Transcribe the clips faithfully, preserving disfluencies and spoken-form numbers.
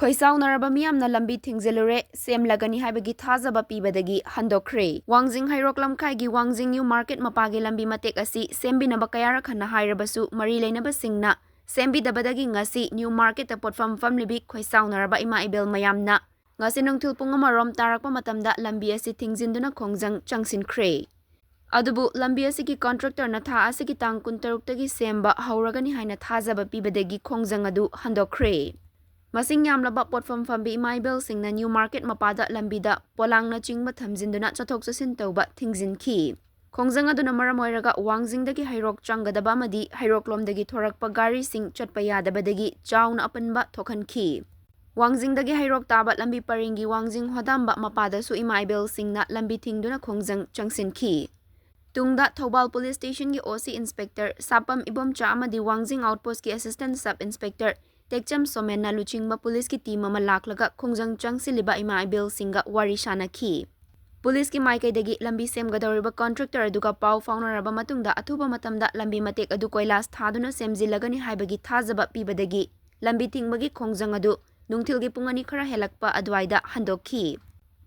ꯈꯣꯏꯁꯥꯎꯅꯔꯕ ꯃꯤꯌꯥꯝꯅ ꯂꯝꯕꯤ ꯊꯤꯡꯖꯤꯜꯂꯨꯔꯦ, ꯁꯦꯝꯂꯒꯅꯤ ꯍꯥꯏꯕꯒꯤ ꯊꯥꯖꯕ ꯄꯤꯕꯗꯒꯤ ꯍꯟꯗꯣꯛꯈ꯭ꯔꯦ꯫ ꯋꯥꯡꯖꯤꯡ ꯍꯩꯔꯣꯛ ꯂꯝꯈꯥꯏꯒꯤ ꯋꯥꯡꯖꯤꯡ ꯅ꯭ꯌꯨ ꯃꯥꯔꯀꯦꯠ ꯃꯄꯥꯒꯤ ꯂꯝꯕꯤ ꯃꯇꯦꯛ ꯑꯁꯤ ꯁꯦꯝꯕꯤꯅꯕ ꯀꯌꯥꯔꯛ ꯍꯟꯅ ꯍꯥꯏꯔꯕꯁꯨ ꯃꯔꯤ ꯂꯩꯅꯕꯁꯤꯡꯅ ꯁꯦꯝꯕꯤꯗꯕꯗꯒꯤ ꯉꯁꯤ ꯅ꯭ꯌꯨ ꯃꯥꯔꯀꯦꯠꯇ ꯄꯣꯠꯐꯝ ꯐꯝꯂꯤꯕꯤ ꯈꯣꯏꯁꯥꯎꯅꯔꯕ ꯏꯃꯥ ꯏꯕꯦꯜ ꯃꯌꯥꯝꯅ ꯉꯁꯤ ꯅꯨꯡꯊꯤꯜ ꯄꯨꯡ ꯑꯃꯔꯣꯝ ꯇꯥꯔꯛꯄ ꯃꯇꯝꯗ ꯂꯝꯕꯤ ꯑꯁꯤ ꯊꯤꯡꯖꯤꯟꯗꯨꯅ ꯈꯣꯡꯖꯪ ꯆꯪꯁꯤꯟꯈ꯭ꯔꯦ꯫ ꯑꯗꯨꯕꯨ ꯂꯝꯕꯤ ꯑꯁꯤꯒꯤ ꯀꯟꯇ꯭ꯔꯦꯛꯇꯔꯅ ꯊꯥ ꯑꯁꯤꯒꯤ ꯇꯥꯡ ꯀꯨꯟꯇꯔꯨꯛꯇꯒꯤ ꯁꯦꯝꯕ ꯍꯧꯔꯒꯅꯤ ꯍꯥꯏꯅ ꯊꯥꯖꯕ ꯄꯤꯕꯗꯒꯤ ꯈꯣꯡꯖꯪ ꯑꯗꯨ ꯍꯟꯗꯣꯛꯈ꯭ꯔꯦ꯫ ꯃꯁꯤꯡ ꯌꯥꯝꯂꯕ ꯄꯣꯠꯐꯝ ꯐꯝꯕꯤ ꯏꯃꯥ ꯏꯕꯦꯜꯁꯤꯡꯅ ꯅ꯭ꯌꯨ ꯃꯥꯔꯀꯦꯠ ꯃꯄꯥꯗ ꯂꯝꯕꯤꯗ ꯄꯣꯂꯥꯡꯅꯆꯤꯡꯕ ꯊꯝꯖꯤꯟꯗꯨꯅ ꯆꯠꯊꯣꯛ ꯆꯠꯁꯤꯟ ꯇꯧꯕ ꯊꯤꯡꯖꯤꯟꯈꯤ꯫ ꯈꯣꯡꯖꯪ ꯑꯗꯨꯅ ꯃꯔꯝ ꯑꯣꯏꯔꯒ ꯋꯥꯡꯖꯤꯡꯗꯒꯤ ꯍꯩꯔꯣꯛ ꯆꯪꯒꯗꯕ ꯑꯃꯗꯤ ꯍꯩꯔꯣꯛꯂꯣꯝꯗꯒꯤ ꯊꯣꯔꯛꯄ ꯒꯥꯔꯤꯁꯤꯡ ꯆꯠꯄ ꯌꯥꯗꯕꯗꯒꯤ ꯆꯥꯎꯅ ꯑꯄꯟꯕ ꯊꯣꯛꯍꯟꯈꯤ꯫ ꯋꯥꯡꯖꯤꯡꯗꯒꯤ ꯍꯩꯔꯣꯛ ꯇꯥꯕ ꯂꯝꯕꯤ ꯄꯔꯤꯡꯒꯤ ꯋꯥꯡꯖꯤꯡ ꯍꯣꯗꯥꯝꯕ ꯃꯄꯥꯗꯁꯨ ꯏꯃꯥ ꯏꯕꯦꯜꯁꯤꯡꯅ ꯂꯝꯕꯤ ꯊꯤꯡꯗꯨꯅ ꯈꯣꯡꯖꯪ ꯆꯪꯁꯤꯟꯈꯤ꯫ ꯇꯨꯡꯗ ꯊꯧꯕꯥꯜ ꯄꯨꯂꯤꯁ ꯁ꯭ꯇꯦꯁꯟꯒꯤ ꯑꯣ ꯁꯤ ꯏꯟꯁꯄꯦꯛꯇꯔ ꯁꯥꯄꯝ ꯏꯕꯣꯝꯆꯥ ꯑꯃꯗꯤ ꯋꯥꯡꯖꯤꯡ ꯑꯥꯎꯠꯄꯣꯁꯠꯀꯤ ꯑꯦꯁꯤꯁꯇꯦꯟꯠ ꯁꯕ ꯏꯟꯁꯄꯦꯛꯇꯔ ꯇꯦꯛꯆꯝ ꯁꯣꯃꯦꯟꯅ ꯂꯨꯆꯤꯡꯕ ꯄꯨꯂꯤꯁꯀꯤ ꯇꯤꯝ ꯑꯃ ꯂꯥꯛꯂꯒ ꯈꯣꯡꯖꯪ ꯆꯪꯁꯤꯜꯂꯤꯕ ꯏꯃꯥ ꯏꯕꯦꯜꯁꯤꯡꯒ ꯋꯥꯔꯤ ꯁꯥꯅꯈꯤ꯫ ꯄꯨꯂꯤꯁꯀꯤ ꯃꯥꯏꯀꯩꯗꯒꯤ ꯂꯝꯕꯤ ꯁꯦꯝꯒꯗꯧꯔꯤꯕ ꯀꯟꯇ꯭ꯔꯦꯛꯇꯔ ꯑꯗꯨꯒ ꯄꯥꯎ ꯐꯥꯎꯅꯔꯕ ꯃꯇꯨꯡꯗ ꯑꯊꯨꯕ ꯃꯇꯝꯗ ꯂꯝꯕꯤ ꯃꯇꯦꯛ ꯑꯗꯨ ꯀꯣꯏꯂꯥꯁ ꯊꯥꯗꯨꯅ ꯁꯦꯝꯖꯤꯜꯂꯒꯅꯤ ꯍꯥꯏꯕꯒꯤ ꯊꯥꯖꯕ ꯄꯤꯕꯗꯒꯤ ꯂꯝꯕꯤ ꯊꯤꯡꯕꯒꯤ ꯈꯣꯡꯖꯪ ꯑꯗꯨ ꯅꯨꯡꯊꯤꯜꯒꯤ ꯄꯨꯡ ꯑꯅꯤ ꯈꯔ ꯍꯦꯜꯂꯛꯄ ꯑꯗꯨꯋꯥꯏꯗ ꯍꯟꯗꯣꯛꯈꯤ꯫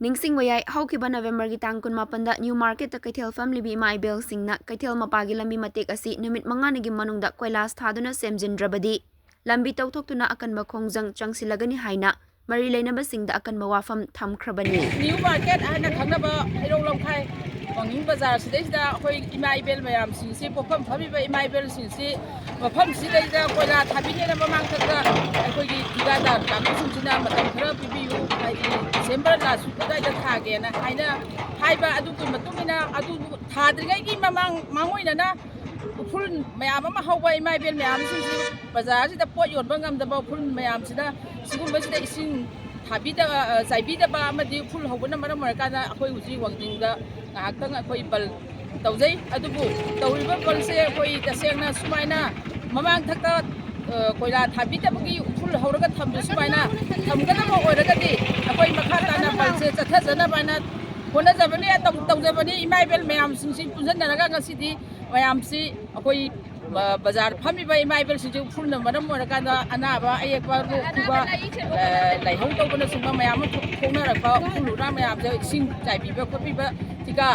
ꯅꯤꯡꯁꯤꯡꯕ ꯌꯥꯏ, ꯍꯧꯈꯤꯕ ꯅꯕꯦꯝꯕꯔꯒꯤ ꯇꯥꯡ ꯀꯨꯟꯃꯥꯄꯟꯗ ꯅ꯭ꯌꯨ ꯃꯥꯔꯀꯦꯠꯇ ꯀꯩꯊꯦꯜ ꯐꯝꯂꯤꯕꯤ ꯏꯃꯥ ꯏꯕꯦꯜꯁꯤꯡꯅ ꯀꯩꯊꯦꯜ ꯃꯄꯥꯒꯤ ꯂꯝꯕꯤ ꯃꯇꯦꯛ ꯑꯁꯤ ꯅꯨꯃꯤꯠ ꯃꯉꯥꯅꯤꯒꯤ ꯃꯅꯨꯡꯗ ꯀꯣꯏꯂꯥꯁ ꯊꯥꯗꯨꯅ ꯁꯦꯝꯖꯤꯟꯗ꯭ꯔꯕꯗꯤ ꯂꯝꯕꯤ ꯇꯧꯊꯣꯛꯇꯨꯅ ꯑꯀꯟꯕ ꯈꯣꯡꯖꯪ ꯆꯪꯁꯤꯜꯂꯒꯅꯤ ꯍꯥꯏꯅ ꯃꯔꯤ ꯂꯩꯅꯕꯁꯤꯡꯗ ꯑꯀꯟꯕ ꯋꯥꯐꯝ ꯊꯝꯈ꯭ꯔꯕꯅꯤ꯫ ꯅ꯭ꯌꯨ ꯃꯥꯔꯀꯦꯠ ꯍꯥꯏꯅ ꯈꯪꯅꯕ ꯍꯩꯔꯣꯛ ꯂꯝꯈꯥꯏ ꯋꯥꯡꯖꯤꯡ ꯕꯖꯥꯔ ꯁꯤꯗꯩꯁꯤꯗ ꯑꯩꯈꯣꯏ ꯏꯃꯥ ꯏꯕꯦꯜ ꯃꯌꯥꯝꯁꯤꯡꯁꯤ, ꯄꯣꯠꯐꯝ ꯐꯝꯃꯤꯕ ꯏꯃꯥ ꯏꯕꯦꯜꯁꯤꯡꯁꯤ ꯃꯐꯝꯁꯤꯗꯩꯗ ꯀꯣꯏꯂꯥ ꯊꯥꯕꯤꯅꯦꯅ ꯃꯃꯥꯡꯊꯛꯇ ꯑꯩꯈꯣꯏꯒꯤ ꯊꯤꯀꯥꯗꯥꯔ ꯀꯥꯡꯕꯨꯁꯤꯡꯁꯤꯅ ꯃꯇꯝ ꯈꯔ ꯄꯤꯕꯤꯌꯨ, ꯍꯥꯏꯗꯤ ꯗꯤꯁꯦꯝꯕꯔ ꯂꯥꯁ ꯋꯤꯛ ꯑꯗꯨꯋꯥꯏꯗ ꯊꯥꯒꯦꯅ ꯍꯥꯏꯅ ꯍꯥꯏꯕ꯫ ꯑꯗꯨꯒꯤ ꯃꯇꯨꯡ ꯏꯟꯅ ꯑꯗꯨ ꯊꯥꯗ꯭ꯔꯤꯉꯩꯒꯤ ꯃꯃꯥꯡ ꯃꯥꯡꯑꯣꯏꯅꯅ ꯎꯐꯨꯜ ꯃꯌꯥꯝ ꯑꯃ ꯍꯧꯕ, ꯏꯃꯥ ꯏꯕꯦꯜ ꯃꯌꯥꯝꯁꯤꯡꯁꯤ ꯕꯖꯥꯔꯁꯤꯗ ꯄꯣꯠ ꯌꯣꯟꯕ ꯉꯝꯗꯕ ꯎꯐꯨꯜ ꯃꯌꯥꯝꯁꯤꯗ, ꯁꯤꯒꯨꯝꯕꯁꯤꯗ ꯏꯁꯤꯡ ꯊꯥꯕꯤꯗꯕ, ꯑ, ꯆꯥꯏꯕꯤꯗꯕ ꯑꯃꯗꯤ ꯎꯐꯨꯜ ꯍꯧꯕꯅ ꯃꯔꯝ ꯑꯣꯏꯔꯀꯥꯟꯗ ꯑꯩꯈꯣꯏ ꯍꯧꯖꯤꯛ ꯋꯥꯡꯖꯤꯡꯗ ꯉꯥꯏꯍꯥꯛꯇꯪ ꯑꯩꯈꯣꯏ ꯕꯟ ꯇꯧꯖꯩ꯫ ꯑꯗꯨꯕꯨ ꯇꯧꯔꯤꯕ ꯕꯟꯁꯦ ꯑꯩꯈꯣꯏ ꯇꯁꯦꯡꯅ ꯁꯨꯃꯥꯏꯅ ꯃꯃꯥꯡꯊꯛꯇ, ꯑ, ꯀꯣꯏꯂꯥ ꯊꯥꯕꯤꯗꯕꯒꯤ ꯎꯐꯨꯜ ꯍꯧꯔꯒ ꯊꯝꯕ ꯁꯨꯃꯥꯏꯅ ꯊꯝꯒꯗꯕ ꯑꯣꯏꯔꯒꯗꯤ ꯑꯩꯈꯣꯏ ꯃꯈꯥ ꯇꯥꯅ ꯕꯟꯁꯦ ꯆꯠꯊꯖꯅꯕ ꯍꯥꯏꯅ ꯍꯣꯠꯅꯖꯕꯅꯤ, ꯇꯧ-, ꯇꯧꯖꯕꯅꯤ꯫ ꯏꯃꯥ ꯏꯕꯦꯜ ꯃꯌꯥꯝꯁꯤꯡꯁꯤ ꯄꯨꯟꯁꯤꯟꯅꯔꯒ ꯉꯁꯤꯗꯤ ꯃꯌꯥꯝꯁꯤ ꯑꯩꯈꯣꯏ ꯕꯖꯥꯔ ꯐꯝꯃꯤꯕ ꯏꯃꯥ ꯏꯕꯦꯜꯁꯤꯡꯁꯦ ꯎꯐꯨꯜꯅ ꯃꯔꯝ ꯑꯣꯏꯔꯀꯥꯟꯗ ꯑꯅꯥꯕ ꯑꯌꯦꯛꯄ ꯂꯣꯛ ꯈꯨꯕ, ꯂꯥꯏꯍꯧ ꯇꯧꯕꯅꯆꯤꯡꯕ ꯃꯌꯥꯝ ꯑꯃ ꯊꯣꯛꯅꯔꯛꯄ ꯎꯐꯨꯜ ꯎꯔꯥ ꯃꯌꯥꯝꯁꯦ ꯏꯁꯤꯡ ꯆꯥꯏꯕꯤꯕ ꯈꯣꯠꯄꯤꯕ, ꯊꯤꯀꯥ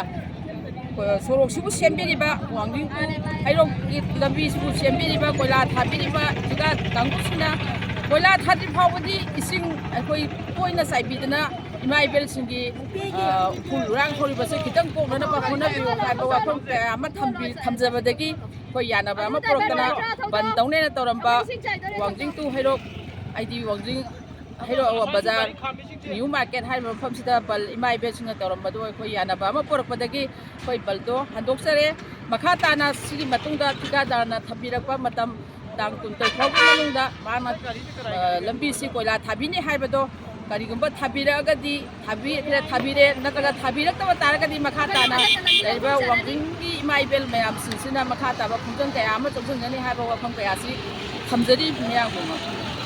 ꯁꯣꯔꯣꯛꯁꯤꯕꯨ ꯁꯦꯝꯕꯤꯔꯤꯕ, ꯋꯥꯡꯖꯤꯡ ꯍꯩꯔꯣꯛꯀꯤ ꯂꯝꯕꯤꯁꯤꯕꯨ ꯁꯦꯝꯕꯤꯔꯤꯕ, ꯀꯣꯏꯂꯥ ꯊꯥꯕꯤꯔꯤꯕ ꯊꯤꯀꯥ ꯀꯥꯡꯕꯨꯁꯤꯡꯅ ꯀꯣꯏꯂꯥ ꯊꯥꯗ꯭ꯔꯤ ꯐꯥꯎꯕꯗꯤ ꯏꯁꯤꯡ ꯑꯩꯈꯣꯏ ꯇꯣꯏꯅ ꯆꯥꯏꯕꯤꯗꯅ ꯏꯃꯥ ꯏꯕꯦꯜꯁꯤꯡꯒꯤ ꯎꯐꯨꯜ ꯎꯔꯥꯡ ꯍꯧꯔꯤꯕꯁꯦ ꯈꯤꯇꯪ ꯀꯣꯛꯅꯅꯕ ꯍꯣꯠꯅꯕꯤꯌꯨ ꯍꯥꯏꯕ ꯋꯥꯐꯝ ꯀꯌꯥ ꯑꯃ ꯊꯝꯖꯕꯗꯒꯤ ꯑꯩꯈꯣꯏ ꯌꯥꯅꯕ ꯑꯃ ꯄꯨꯔꯛꯇꯅ ꯕꯟ ꯇꯧꯅꯦꯅ ꯇꯧꯔꯝꯕ ꯋꯥꯡꯖꯤꯡ ꯇꯨ ꯍꯩꯔꯣꯛ, ꯍꯥꯏꯗꯤ ꯋꯥꯡꯖꯤꯡ ꯍꯩꯔꯣꯛ ꯕꯖꯥꯔ, ꯅ꯭ꯌꯨ ꯃꯥꯔꯀꯦꯠ ꯍꯥꯏꯔꯤꯕ ꯃꯐꯝꯁꯤꯗ ꯕꯜ ꯏꯃꯥ ꯏꯕꯦꯜꯁꯤꯡꯅ ꯇꯧꯔꯝꯕꯗꯨ ꯑꯩꯈꯣꯏ ꯌꯥꯅꯕ ꯑꯃ ꯄꯨꯔꯛꯄꯗꯒꯤ ꯑꯩꯈꯣꯏ ꯕꯜꯗꯣ ꯍꯟꯗꯣꯛꯆꯔꯦ꯫ ꯃꯈꯥ ꯇꯥꯅ ꯁꯤꯒꯤ ꯃꯇꯨꯡꯗ ꯊꯤꯀꯥꯗꯥꯔꯅ ꯊꯝꯕꯤꯔꯛꯄ ꯃꯇꯝ ꯇꯥꯡ ꯀꯨꯟꯇꯔꯨꯛ ꯐꯥꯎꯒꯤ ꯃꯅꯨꯡꯗ ꯃꯥꯅ ꯂꯝꯕꯤꯁꯤ ꯀꯣꯏꯂꯥ ꯊꯥꯕꯤꯅꯤ ꯍꯥꯏꯕꯗꯣ ꯀꯔꯤꯒꯨꯝꯕ ꯊꯥꯕꯤꯔꯛꯑꯒꯗꯤ ꯊꯥꯕꯤꯔꯦ, ꯊꯥꯕꯤꯔꯦ, ꯅꯠꯇ꯭ꯔꯒ ꯊꯥꯕꯤꯔꯛꯇꯕ ꯇꯥꯔꯒꯗꯤ ꯃꯈꯥ ꯇꯥꯅ ꯂꯩꯔꯤꯕ ꯋꯥꯡꯖꯤꯡꯒꯤ ꯏꯃꯥ ꯏꯕꯦꯜ ꯃꯌꯥꯝꯁꯤꯡꯁꯤꯅ ꯃꯈꯥ ꯇꯥꯕ ꯈꯣꯡꯖꯪ ꯀꯌꯥ ꯑꯃ ꯆꯪꯁꯤꯟꯒꯅꯤ ꯍꯥꯏꯕ ꯋꯥꯐꯝ ꯀꯌꯥꯁꯤ ꯊꯝꯖꯔꯤ ꯃꯤꯌꯥꯝꯒꯤ ꯃꯃꯥꯡꯗ꯫